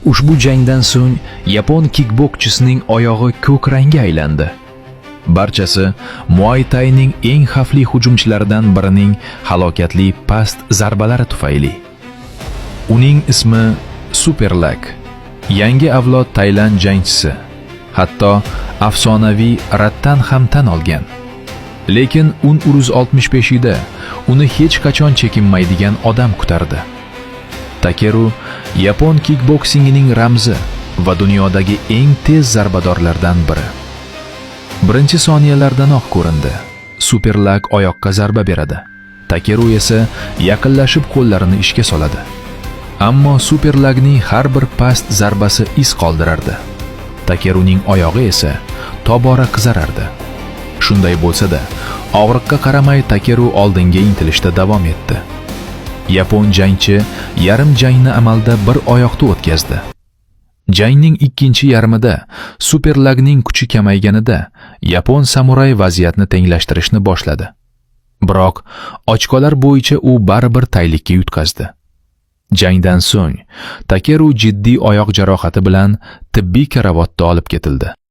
Ushbu jangdan so'ng yapon kikbokschisining oyog'i ko'k rangga aylandi. Barchasi Muay Thaining eng xavfli hujumchilaridan birining halokatli past zarbalari tufayli. Uning ismi Superlak. Yangi avlod Tailand jangchisi. Hatto afsonaviy Rattan ham tan olgan. Lekin 1965 da uni hech qachon chekinmaydigan odam kutardi. Takeru yapon kikboksingining ramzi va dunyodagi eng tez zarbadorlardan biri. Birinchi soniyalardanoq ko'rindi. Superlak oyoqqa zarba beradi. Takeru esa yaqinlashib qo'llarini ishga soladi. Ammo Superlakning har bir past zarbasi iz qoldirardi. Takeruning oyog'i esa tobora qizarardi. Shunday bo'lsa-da, og'riqqa qaramay Takeru oldinga intilishda davom etdi. Yapon jangchi yarim jangni amalda bir oyoqda o'tkazdi. Jangning ikkinchi yarmida Superlagning kuchi kamayganida yapon samuray vaziyatni tenglashtirishni boshladi. Biroq ochkolar bo'yicha u baribir taylikka yutqazdi. Jangdan so'ng Takeru jiddiy oyoq jarohati bilan tibbiy karavotda olib ketildi.